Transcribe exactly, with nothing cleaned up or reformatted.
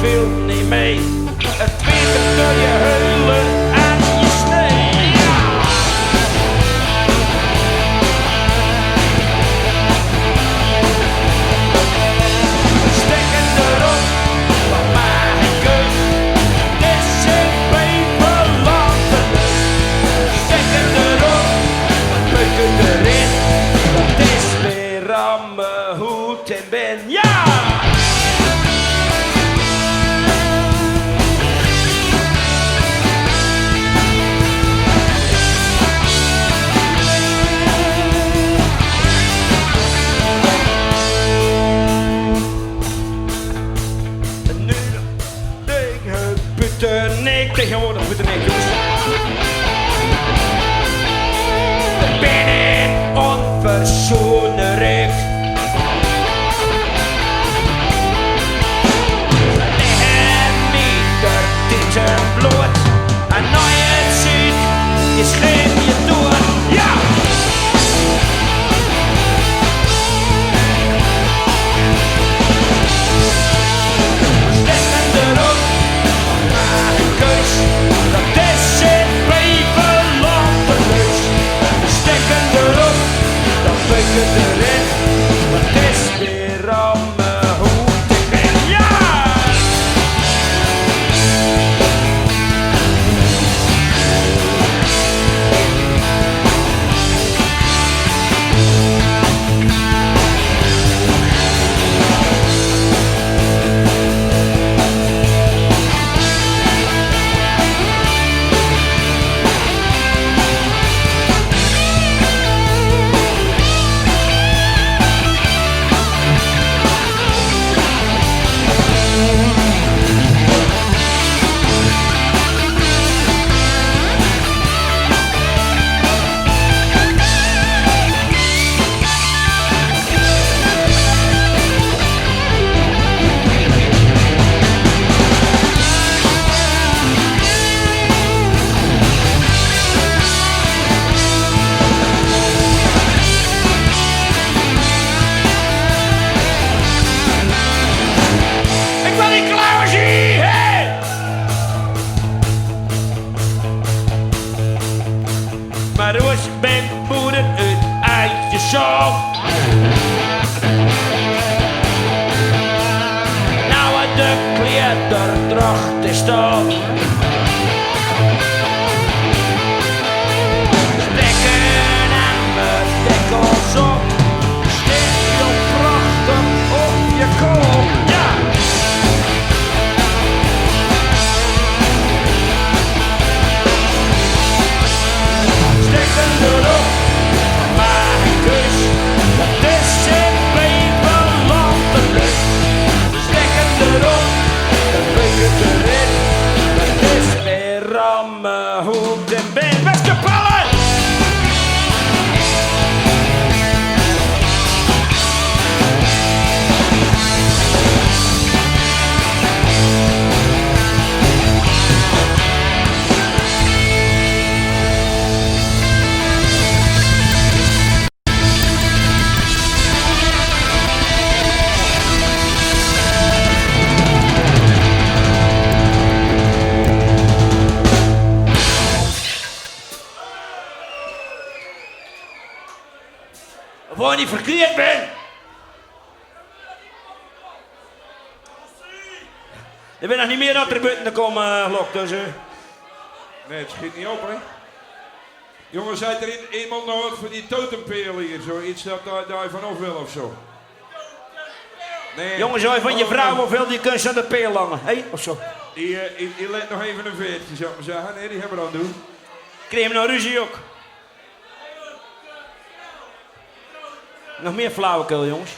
Veel niet mee. Het beter door je heulen aan je snee. Ja! Stekken erop, wat maak ik het? Het is in Beverland. Stekken erop, wat beuken erin? Dat is weer aan mijn hoed en ben. Ja! Nu, ik, eh, Puttenik, tegenwoordig Puttenik, jongens. Binnen onverzoenlijk. Liggen meter dit en bloot. En nooit ziek is geen je door. Ja! Stekken erop, maar een keus, dat is in Beverland de leus. Stekken erop, dat beukent erin, dat is weer aan mijn hoed. Ja! Ik wil die klauwen zien, hè! Maar hoe is mijn moeder uit Eindje zo? Nou, de kleder droeg te staan. Stekken en met dekkels op. Steek je prachtig op je kop. Ja! Stekken erop, maar een keus, dat is in Beverland de leus. Stekken erop, dat beukent erin, dat is weer aan mijn hoed en ben. Met z'n allen! Of ik niet verkeerd ben. Er zijn nog niet meer attributen te komen, eh, Lok, dus, eh. Nee, het schiet niet op, hè. Jongens, zijt er in, iemand nodig voor die totemperel hier? Zoiets dat daar, daar vanaf wil of zo. Nee. Jongens, hoor van je vrouw hoeveel die kunt aan de perel hangen, hè? Of zo. Die, eh, die, die let nog even een veertje, zou ik maar zeggen. Nee, die hebben we dan doen. Krijgen we nou ruzie ook? Nog meer flauwekul, jongens.